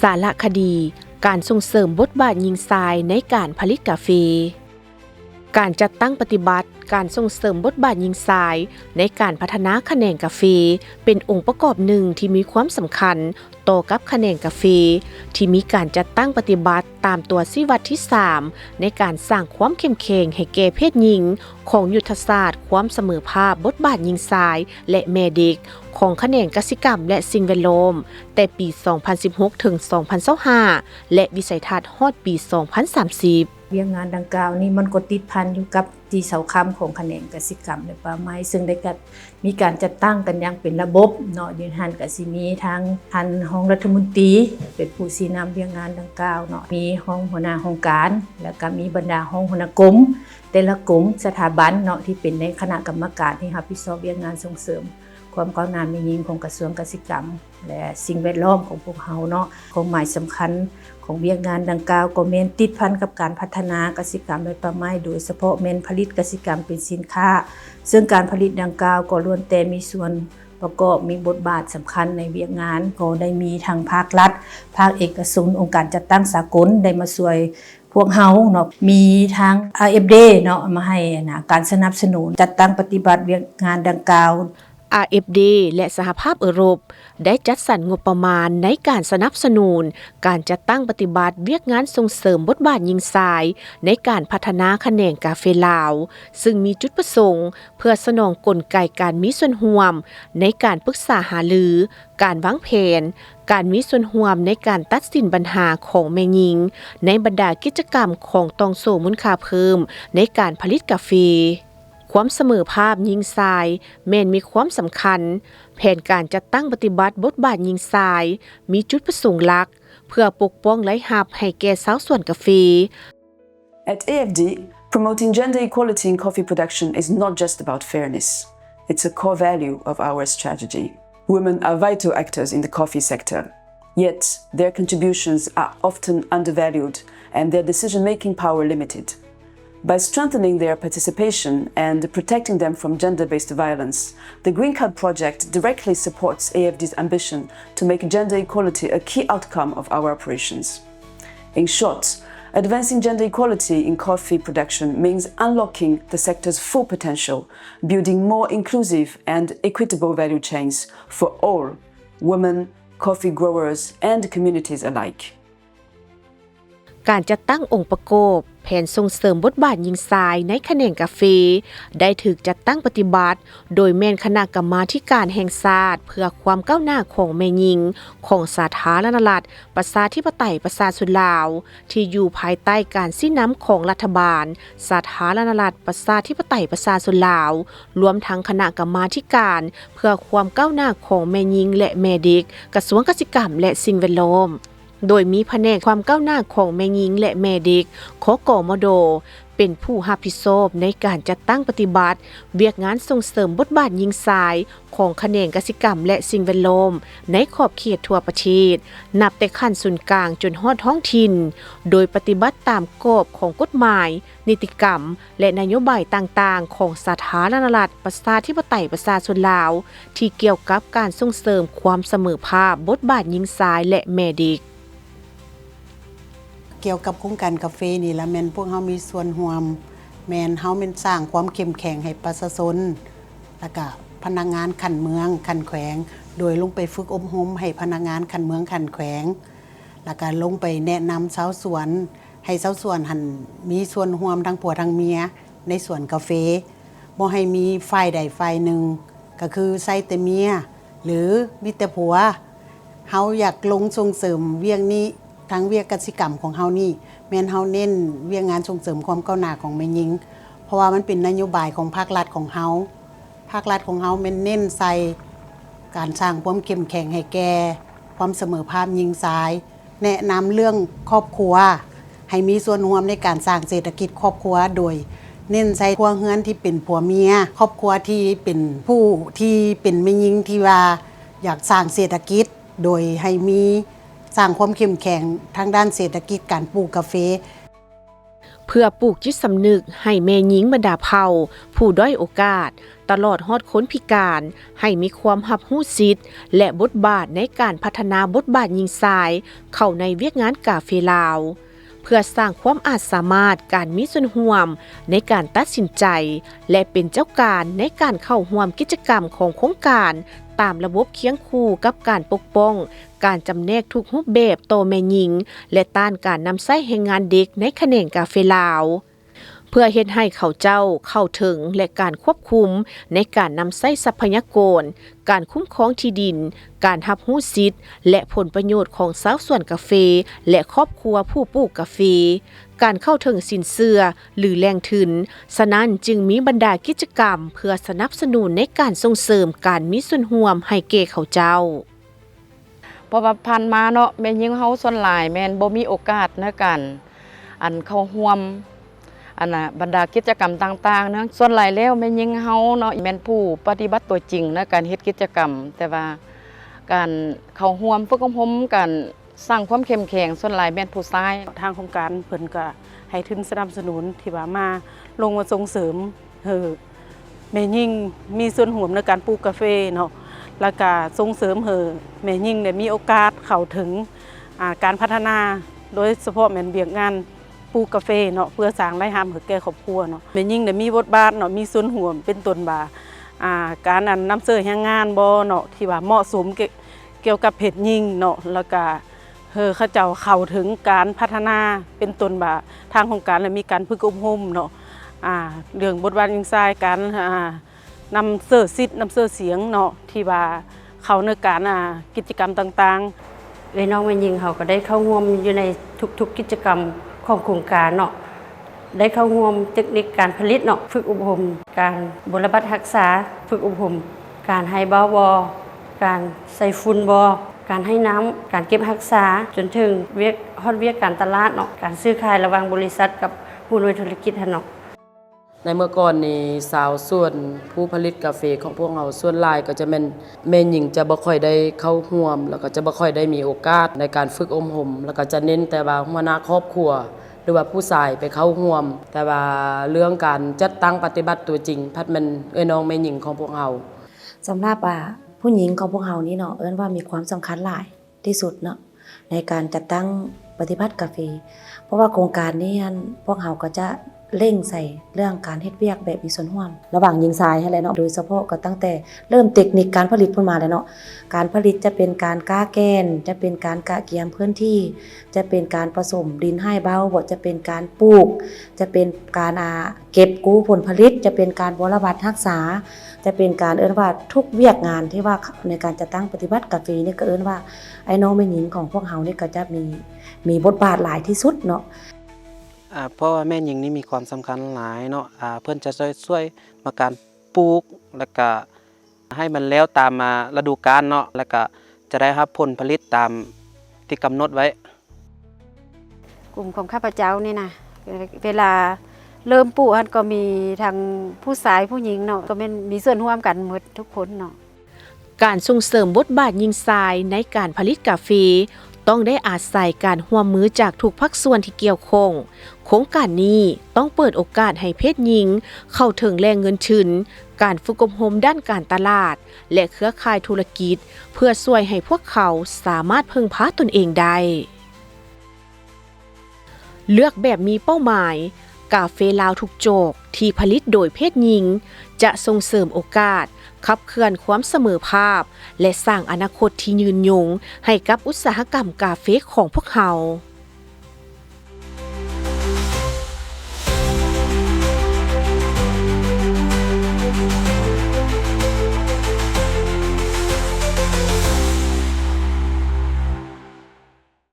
ສາລະຄະດີ ການສົ່ງເສີມບົດບາດຍິງຊາຍໃນການຜະລິດກາເຟ. ການຈັດຕັ້ງປະຕິບັດການສົ່ງເສີມບົດບາດຍິງຊາຍໃນການພັດທະນາຂະແໜງກາເຟ ເປັນອົງປະກອບໜຶ່ງທີ່ມີຄວາມສຳຄັນຕໍ່ກັບຂະແໜງກາເຟ ທີ່ມີການຈັດຕັ້ງປະຕິບັດຕາມຕົວຊີ້ວັດທີສາມ ໃນການສ້າງຄວາມເຂັ້ມແຂງໃຫ້ແກ່ເພດຍິງ ຂອງຍຸດທະສາດຄວາມສະເໝີພາບບົດບາດຍິງຊາຍ ແລະ ແມ່ເດັກ ຂອງຂະແໜງກະສິກຳ ແລະ ສິ່ງແວດລ້ອມ ແຕ່ປີສອງພັນສິບຫົກ ເຖິງ ສອງພັນຊາວຫ້າ ແລະ ວິໄສທັດຮອດປີສອງພັນສາມສິບ. ວຽກງານດັ່ງກ່າວນີ້ມັນກໍຕິດພັນຢູ່ກັບທີ່ເສົາຄ້ຳຂອງຂະແໜງກະສິກຳ ແລະ ປ່າໄມ້ ເຊິ່ງໄດ້ກັດ ມີການຈັດຕັ້ງກັນຢ່າງເປັນລະບົບເນາະ. ຢູ່ຫັ້ນກະຊິມີທາງທ່ານຮອງລັດຖະມົນຕີເປັນຜູ້ຊີ້ນຳວຽກງານດັ່ງກ່າວເນາະ, ມີຮອງຫົວໜ້າຫ້ອງການ ແລ້ວກະມີບັນດາຮອງຫົວໜ້າກົມ ແຕ່ລະກົມສະຖາບັນເນາະ ທີ່ເປັນໃນຄະນະກຳມະການທີ່ຮັບຜິດຊອບວຽກງານສົ່ງເສີມຄວາມກ້າວໜ້າແມ່ຍິງຂອງກະຊວງກະສິກຳ ແລະ ສິ່ງແວດລ້ອມຂອງພວກເຮົາເນາະ. ຄວາມໝາຍສຳຄັນຂອງວຽກງານດັ່ງກ່າວກໍແມ່ນຕິດພັນກັບການພັດທະນາກະສິກຳ ແລະ ປ່າໄມ້ ໂດຍສະເພາະແມ່ນຜະລິດກະສິກຳເປັນສິນຄ້າ, ເຊິ່ງການຜະລິດດັ່ງກ່າວກໍລ້ວນແຕ່ມີສ່ວນປະກອບ ມີບົດບາດສຳຄັນໃນວຽກງານ. ກໍໄດ້ມີທັງພາກລັດ, ພາກເອກະຊົນ, ອົງການຈັດຕັ້ງສາກົນໄດ້ມາຊ່ວຍ ພວກເຮົາເນາະ ມີທາງ ອາ ເອັຟ ດີ ເນາະ ມາໃຫ້ ອັນນະ ການສະໜັບສະໜູນຈັດຕັ້ງປະຕິບັດວຽກງານດັ່ງກ່າວ. ອາ ເອັຟ ດີ ແລະ ສະຫະພາບເອີຣົບ ໄດ້ຈັດສັນງົບປະມານໃນການສະໜັບສະໜູນການຈັດຕັ້ງປະຕິບັດວຽກງານສົ່ງເສີມບົດບາດຍິງຊາຍໃນການພັດທະນາຂະແໜງກາເຟລາວ, ເຊິ່ງມີຈຸດປະສົງເພື່ອສະໜອງກົນໄກການມີສ່ວນຮ່ວມໃນການປຶກສາຫາລື, ການວາງແຜນ, ການມີສ່ວນຮ່ວມໃນການຕັດສິນບັນຫາຂອງແມ່ຍິງໃນບັນດາກິດຈະກຳຂອງຕ່ອງໂສ້ມູນຄ່າເພີ່ມໃນການຜະລິດກາເຟ. ຄວາມສະເໝີພາບຍິງຊາຍແມ່ນມີຄວາມສຳຄັນ. ແຜນການຈັດຕັ້ງປະຕິບັດບົດບາດຍິງຊາຍມີຈຸດປະສົງຫຼັກ ເພື່ອປົກປ້ອງລາຍຮັບໃຫ້ແກ່ຊາວສວນກາເຟ. At A F D, promoting gender equality in coffee production is not just about fairness. It's a core value of our strategy. Women are vital actors in the coffee sector, yet their contributions are often undervalued and their decision-making power limited. By strengthening their participation and protecting them from gender-based violence, the Green Card Project directly supports A F D's ambition to make gender equality a key outcome of our operations. In short, advancing gender equality in coffee production means unlocking the sector's full potential, building more inclusive and equitable value chains for all women, coffee growers and communities alike. ການຈັດຕັ້ງອົງປະກອບແຜນສົ່ງເສີມບົດບາດຍິງຊາຍໃນຂະແໜງກາເຟ ໄດ້ຖືກຈັດຕັ້ງປະຕິບັດ ໂດຍແມ່ນຄະນະກຳມາທິການແຫ່ງຊາດເພື່ອຄວາມກ້າວໜ້າຂອງແມ່ຍິງ ຂອງສາທາລະນະລັດ ປະຊາທິປະໄຕ ປະຊາຊົນລາວ ທີ່ຢູ່ພາຍໃຕ້ການຊີ້ນຳຂອງລັດຖະບານ ສາທາລະນະລັດ ປະຊາທິປະໄຕ ປະຊາຊົນລາວ, ລວມທັງຄະນະກຳມາທິການເພື່ອຄວາມກ້າວໜ້າຂອງແມ່ຍິງ ແລະ ແມ່ເດັກ ກະຊວງກະສິກຳ ແລະ ສິ່ງແວດລ້ອມ, ໂດຍມີພະແນກຄວາມກ້າວໜ້າຂອງແມ່ຍິງ ແລະ ແມ່ເດັກ ຄກມດ ເປັນຜູ້ຮັບຜິດຊອບໃນການຈັດຕັ້ງປະຕິບັດວຽກງານສົ່ງເສີມບົດບາດຍິງຊາຍ ຂອງຂະແໜງກະສິກຳ ແລະ ສິ່ງແວດລ້ອມໃນຂອບເຂດທົ່ວປະເທດ, ນັບແຕ່ຂັ້ນສູນກາງຈົນຮອດທ້ອງຖິ່ນ, ໂດຍປະຕິບັດຕາມກອບຂອງກົດໝາຍ, ນິຕິກຳ ແລະ ນະໂຍບາຍຕ່າງໆຂອງສາທາລະນະລັດ ປະຊາທິປະໄຕ ປະຊາຊົນລາວ ທີ່ກ່ຽວກັບການສົ່ງເສີມຄວາມສະເໝີພາບບົດບາດຍິງຊາຍ ແລະ ແມ່ເດັກ. ກ່ຽວກັບໂຄງການກາເຟນີ້ລະ ແມ່ນພວກເຮົາມີສ່ວນຮ່ວມ, ແມ່ນເຮົາແມ່ນສ້າງຄວາມເຂັ້ມແຂງໃຫ້ປະຊາຊົນ ແລ້ວກະພະນັກງານຂັ້ນເມືອງ, ຂັ້ນແຂວງ, ໂດຍລົງໄປຝຶກອົບຮົມໃຫ້ພະນັກງານຂັ້ນເມືອງ, ຂັ້ນແຂວງ, ແລ້ວກະລົງໄປແນະນຳຊາວສວນ ໃຫ້ຊາວສວນຫັ້ນມີສ່ວນຮ່ວມທັງຜົວທັງເມຍໃນສວນກາເຟ, ບໍ່ໃຫ້ມີຝ່າຍໃດຝ່າຍໜຶ່ງ ກະຄືໃຊ້ແຕ່ເມຍ ຫຼື ມີແຕ່ຜົວ. ເຮົາຢາກລົງສົ່ງເສີມວຽກນີ້, ທາງວຽກກະສິກຳຂອງເຮົານີ້ ແມ່ນເຮົາເນັ້ນວຽກງານສົ່ງເສີມຄວາມກ້າວໜ້າຂອງແມ່ຍິງ, ເພາະວ່າມັນເປັນນະໂຍບາຍຂອງພາກລັດຂອງເຮົາ. ພາກລັດຂອງເຮົາແມ່ນເນັ້ນໃສ່ການສ້າງຄວາມເຂັ້ມແຂງໃຫ້ແກ່ຄວາມສະເໝີພາບຍິງຊາຍ, ແນະນຳເລື່ອງຄອບຄົວ ໃຫ້ມີສ່ວນຮ່ວມໃນການສ້າງເສດຖະກິດຄອບຄົວ ໂດຍເນັ້ນໃສ່ຄົວເຮືອນທີ່ເປັນຜົວເມຍ, ຄອບຄົວທີ່ເປັນຜູ້ທີ່ເປັນແມ່ຍິງທີ່ວ່າຢາກສ້າງເສດຖະກິດ ໂດຍໃຫ້ມີ ສ້າງຄວາມເຂັ້ມແຂງທາງດ້ານເສດຖະກິດການປູກກາເຟ. ເພື່ອປູກຈິດສຳນຶກໃຫ້ແມ່ຍິງບັນດາເຜົ່າຜູ້ດ້ອຍໂອກາດ ຕະຫຼອດຮອດຄົນພິການ ໃຫ້ມີຄວາມຮັບຮູ້ສິດ ແລະ ບົດບາດໃນການພັດທະນາບົດບາດຍິງຊາຍເຂົ້າໃນວຽກງານກາເຟລາວ, ເພື່ອສ້າງຄວາມອາດສາມາດການມີສ່ວນຮ່ວມໃນການຕັດສິນໃຈ ແລະ ເປັນເຈົ້າການໃນການເຂົ້າຮ່ວມກິດຈະກຳຂອງໂຄງການ ຕາມລະບົບຄຽງຄູ່ກັບການປົກປ້ອງ ການຈຳແນກທຸກຮູບແບບຕໍ່ແມ່ຍິງ ແລະ ຕ້ານການນຳໃຊ້ແຮງງານເດັກໃນຂະແໜງກາເຟລາວ. ເພື່ອເຮັດໃຫ້ເຂົາເຈົ້າເຂົ້າເຖິງ ແລະ ການຄວບຄຸມໃນການນຳໃຊ້ຊັບພະຍາກອນ, ການຄຸ້ມຄອງທີ່ດິນ, ການຮັບຮູ້ສິດ ແລະ ຜົນປະໂຫຍດຂອງຊາວສວນກາເຟ ແລະ ຄອບຄົວຜູ້ປູກກາເຟ, ການເຂົ້າເຖິງສິນເຊື່ອ ຫຼື ແຫຼ່ງທຶນ. ສະນັ້ນຈຶ່ງມີບັນດາກິດຈະກຳເພື່ອສະໜັບສະໜູນໃນການສົ່ງເສີມການມີສ່ວນຮ່ວມໃຫ້ແກ່ເຂົາເຈົ້າ. ເພາະວ່າຜ່ານມາເນາະ ແມ່ຍິງເຮົາສ່ວນຫຼາຍແມ່ນບໍ່ມີໂອກາດໃນການ ອັນ ເຂົ້າຮ່ວມ ອັນນ່າ ບັນດາກິດຈະກຳຕ່າງໆເນາະ. ສ່ວນຫຼາຍແລ້ວແມ່ຍິງເຮົາເນາະ ແມ່ນຜູ້ປະຕິບັດຕົວຈິງໃນການເຮັດກິດຈະກຳ, ແຕ່ວ່າການເຂົ້າຮ່ວມຝຶກອົບຮົມ ການສ້າງຄວາມເຂັ້ມແຂງ ສ່ວນຫຼາຍແມ່ນຜູ້ຊາຍ. ທາງໂຄງການເພິ່ນກະໃຫ້ທຶນສະໜັບສະໜູນທີ່ວ່າມາ ລົງມາສົ່ງເສີມ ໃຫ້ແມ່ຍິງມີສ່ວນຮ່ວມໃນການປູກກາເຟເນາະ ແລ້ວກະສົ່ງເສີມໃຫ້ແມ່ຍິງໄດ້ມີໂອກາດເຂົ້າເຖິງ ອ່າ ການພັດທະນາ ໂດຍສະເພາະແມ່ນວຽກງານປູກກາເຟເນາະ ເພື່ອສ້າງລາຍຮັບໃຫ້ແກ່ຄອບຄົວເນາະ. ແມ່ຍິງໄດ້ມີບົດບາດເນາະ ມີສ່ວນຮ່ວມ ເປັນຕົ້ນວ່າ ອ່າ ການ ອັນ ນຳເສີແຮງງານບໍເນາະ ທີ່ວ່າເໝາະສົມ ກ່ຽວກັບເພດຍິງເນາະ ແລ້ວກະ ເອີ ເຂົາເຈົ້າເຂົ້າເຖິງການພັດທະນາ ເປັນຕົ້ນວ່າທາງໂຄງການລະມີການຝຶກອົບຮົມເນາະ ອ່າ ເລື່ອງບົດບາດຍິງຊາຍ ການ ອ່າ ນຳເສີສິດ ນຳເສີສຽງເນາະ ທີ່ວ່າເຂົ້າໃນການ ອ່າ ກິດຈະກຳຕ່າງໆ. ເອື້ອຍນ້ອງແມ່ຍິງເຮົາກໍໄດ້ເຂົ້າຮ່ວມຢູ່ໃນທຸກໆກິດຈະກຳຂອງໂຄງການເນາະ ໄດ້ເຂົ້າຮ່ວມເຕັກນິກການຜະລິດເນາະ ຝຶກອົບຮົມການບົວລະບັດຮັກສາ, ຝຶກອົບຮົມການໄຮເບົາບໍ, ການໃສ່ຝຸ່ນບໍ, ການໄຮນ້ຳ, ການເກັບຮັກສາ, ຈົນເຖິງວຽກ ຮອດວຽກການຕະຫຼາດເນາະ, ການຊື້ຂາຍລະຫວ່າງບໍລິສັດກັບຜູ້ໜ່ວຍທຸລະກິດຫັ້ນເນາະ. ໃນເມື່ອກ່ອນນີ້ ຊາວສວນຜູ້ຜະລິດກາເຟຂອງພວກເຮົາສ່ວນຫຼາຍກໍຈະແມ່ນແມ່ຍິງຈະບໍ່ຄ່ອຍໄດ້ເຂົ້າຮ່ວມ ແລ້ວກໍຈະບໍ່ຄ່ອຍໄດ້ມີໂອກາດໃນການຝຶກອົບຮົມ ແລ້ວກໍຈະເນັ້ນແຕ່ວ່າຫົວໜ້າຄອບຄົວ ຫຼືວ່າຜູ້ຊາຍໄປເຂົ້າຮ່ວມ, ແຕ່ວ່າເລື່ອງການຈັດຕັ້ງປະຕິບັດຕົວຈິງ ພັດແມ່ນເອື້ອຍນ້ອງແມ່ຍິງຂອງພວກເຮົາ. ສຳລັບ ອ່າ ຜູ້ຍິງຂອງພວກເຮົານີ້ເນາະ ເອີ້ນວ່າມີຄວາມສຳຄັນຫຼາຍທີ່ສຸດເນາະ ໃນການຈັດຕັ້ງປະຕິບັດກາເຟ ເພາະວ່າໂຄງການນີ້ຫັ້ນ ພວກເຮົາກໍຈະເລັ່ງໃສ່ເລື່ອງການເຮັດວຽກແບບມີສ່ວນຮ່ວມລະຫວ່າງຍິງຊາຍຫັ້ນແຫຼະເນາະ ໂດຍສະເພາະກໍຕັ້ງແຕ່ເລີ່ມເຕັກນິກການຜະລິດພຸ້ນມາແຫຼະເນາະ. ການຜະລິດຈະເປັນການກ້າແກ່ນ, ຈະເປັນການກະກຽມພື້ນທີ່, ຈະເປັນການປະສົມດິນໄຮເບົາບໍ, ຈະເປັນການປູກ, ຈະເປັນການ ອ່າ ເກັບກູ້ຜົນຜະລິດ, ຈະເປັນການບົວລະບັດຮັກສາ, ຈະເປັນການເອີ້ນວ່າທຸກວຽກງານທີ່ວ່າໃນການຈັດຕັ້ງປະຕິບັດກາເຟນີ້ ກໍເອີ້ນວ່າອ້າຍນ້ອງແມ່ຍິງຂອງພວກເຮົານີ້ກໍຈະມີ ມີບົດບາດຫຼາຍທີ່ສຸດເນາະ. ອາ ເພາະວ່າແມ່ຍິງນີ້ມີຄວາມສຳຄັນຫຼາຍເນາະ, ອາ ເພິ່ນຈະຊ່ວຍ ຊ່ວຍມາການປູກ ແລ້ວກະໃຫ້ມັນແລ້ວຕາມ ອາ ລະດູການເນາະ, ແລ້ວກະຈະໄດ້ຮັບຜົນຜະລິດຕາມທີ່ກຳນົດໄວ້. ກຸ່ມຂອງຂ້າພະເຈົ້ານີ້ນະ ເວລາເລີ່ມປູກຫັ້ນກໍມີທັງຜູ້ຊາຍຜູ້ຍິງເນາະ ກໍແມ່ນມີສ່ວນຮ່ວມກັນໝົດທຸກຄົນເນາະ. ການສົ່ງເສີມບົດບາດຍິງຊາຍໃນການຜະລິດກາເຟ ຕ້ອງໄດ້ອາໄສການຮ່ວມມືຈາກທຸກພາກສ່ວນທີ່ກ່ຽວຂ້ອງ. ໂຄງການນີ້ຕ້ອງເປີດໂອກາດໃຫ້ເພດຍິງເຂົ້າເຖິງແຫຼ່ງເງິນທຶນ, ການຝຶກອົບຮົມດ້ານການຕະຫຼາດ ແລະ ເຄືອຂ່າຍທຸລະກິດ ເພື່ອຊ່ວຍໃຫ້ພວກເຂົາສາມາດເພິ່ງພາຕົນເອງໄດ້. ເລືອກແບບມີເປົ້າໝາຍ, ກາເຟລາວທຸກຈອກທີ່ຜະລິດໂດຍເພດຍິງ ຈະສົ່ງເສີມໂອກາດ, ຂັບເຄື່ອນຄວາມສະເໝີພາບ ແລະ ສ້າງອະນາຄົດທີ່ຍືນຍົງໃຫ້ກັບອຸດສາຫະກຳກາເຟຂອງພວກເຮົາ.